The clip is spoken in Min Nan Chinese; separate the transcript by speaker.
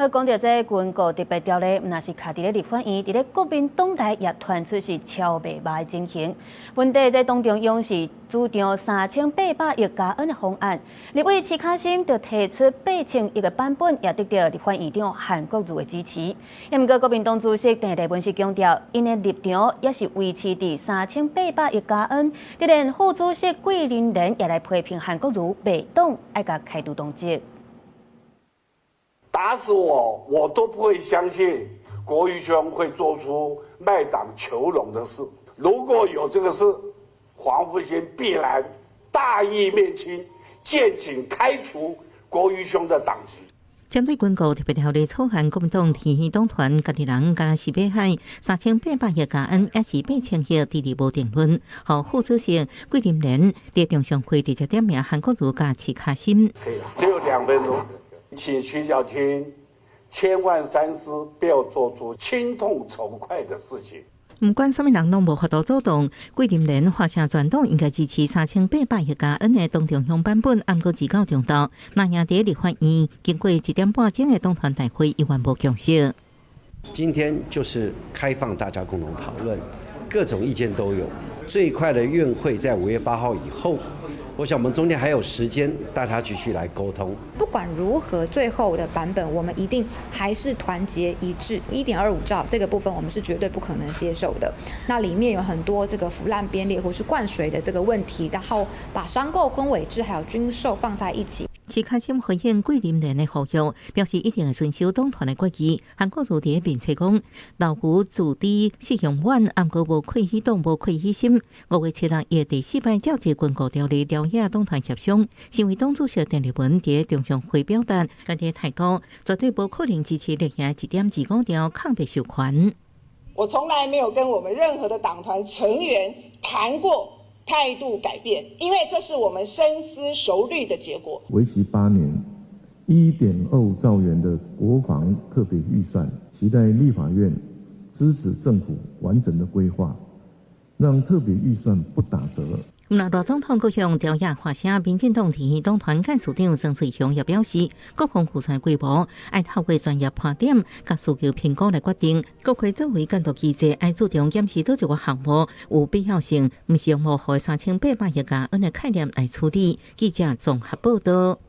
Speaker 1: 好，講著這軍購特別條例，毋但是卡佇咧立法院，佇咧國民黨內也傳出是超袂歹的情形。問題這黨中央是主張3800億加元的方案，立委徐卡心就提出8000億的版本，也得著立法院長韓國瑜的支持。毋過國民黨主席鄭麗文是強調，𪜶的立場也是維持佇3800億加元。就連副主席桂林蓮也來批評韓國瑜賣黨愛共開除黨籍。
Speaker 2: 打死我，我都不會相信國瑜兄會做出賣黨求榮的事。如果有這個事，黃復興必然大義滅親，劍請開除國瑜兄的黨籍。
Speaker 3: 針對軍購特別條例草案，國民黨天興黨團家己人敢若是欲害3800億加元，抑是8000億，遲遲無定論。予副主席桂林蓮佇中常會直接點名韓國瑜佮徐卡心。
Speaker 2: 可以了，只有2分鐘。請徐小青千萬三思，不要做出親痛仇快的事情。
Speaker 3: 毋管啥物人攏無法度阻擋桂林蓮發聲全黨應該支持三千八百億加元的黨中央版本，毋過自到中晝，那贏佇立法院經過1點半鐘的黨團大會，依然無共識。
Speaker 4: 今天就是開放大家共同討論，各種意見都有。最快的院會在5月8號以後。我想我們中間還有時間，大家繼續來溝通。
Speaker 5: 不管如何，最後的版本我們一定還是團結一致。1.25兆這個部分，我們是絕對不可能接受的。那裡面有很多這個腐爛編列或是灌水的這個問題，然後把商購、鄞委制還有軍售放在一起。
Speaker 3: 徐卡心回應桂林蓮的呼籲，表示一定會遵守黨團的決議。韓國瑜佇面冊講，老牛自知適用遠，毋過無愧於黨，無愧於心。5月7日，伊第四擺召集軍購條例朝野黨團協商，身為黨主席鄭麗文佇中常會表達，家己態度絕對無可能支持綠營1.25兆空白授權。
Speaker 6: 我從來沒有跟我們任何的黨團成員談過態度改變，因為這是我們深思熟慮的結果。
Speaker 7: 為期8年，1.25兆元的國防特別預算，期待立法院支持政府完整的規劃，讓特別預算不打折。
Speaker 3: 那賴總統閣向朝野發聲，民進黨提黨團幹事長曾瑞雄也表示，國防預算規模愛透過專業盤點佮需求評估來決定。國會作為監督機制，愛注重檢視佗一個項目有必要性，毋是用模糊三千八百億加元的概念來處理。記者綜合報道。